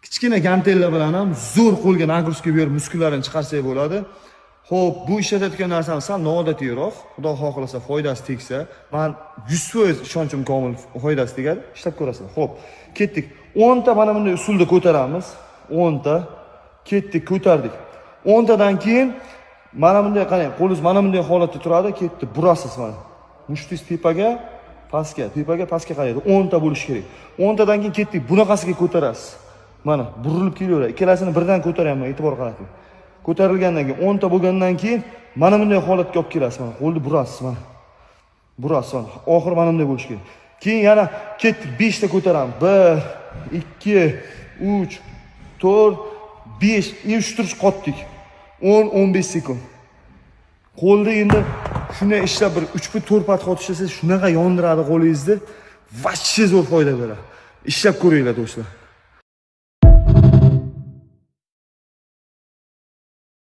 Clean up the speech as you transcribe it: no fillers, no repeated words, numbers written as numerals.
Kichkina gantellar bilan ham zo'r qo'lga нагрузка berib, muskullarini chiqarsak bo'ladi. Xo'p, bu ishlatayotgan narsamiz sal noodatiyroq. Xudo xohlasa, foydasi tegsa, man 100% ishonchim komil, foydasi tegadi. Ishlab ko'rasizlar. Xo'p, ketdik. 10 ta mana bunday usulda ko'taramiz. 10 ta. Ketdik, ko'tardik. 10 tadan keyin mana bunday qarang, qo'lingiz mana bunday holatda turadi, ketdi, burasiz mana. Mushtingiz tepaga, pastga, tepaga, pastga qaraydi. 10 ta bo'lishi kerak. 10 tadan keyin ketdik, bunaqasiga ko'tarasiz. Mana burilib kelaveradi. Ikkalasini birdan ko'taryapman, e'tibor qarating. Ko'tarilgandan keyin, 10 ta bo'lgandan keyin mana bunday holatga olib kelasiz, mana qo'lni burasiz mana. Burasiz mana. Oxiri mana bunday bo'lishi kerak. Keyin yana ketdik, 5 ta ko'taramiz. 1, 2, 3, 4, 5. Uyushtirish qotdik. 10-15 sekund. Qo'lni endi shunday ishlab, bir 3 4 подход ishlasangiz, shunaqa yondiradi qo'lingizni. Вообще zo'r foyda beradi. Ishlab ko'ringlar, do'stlar.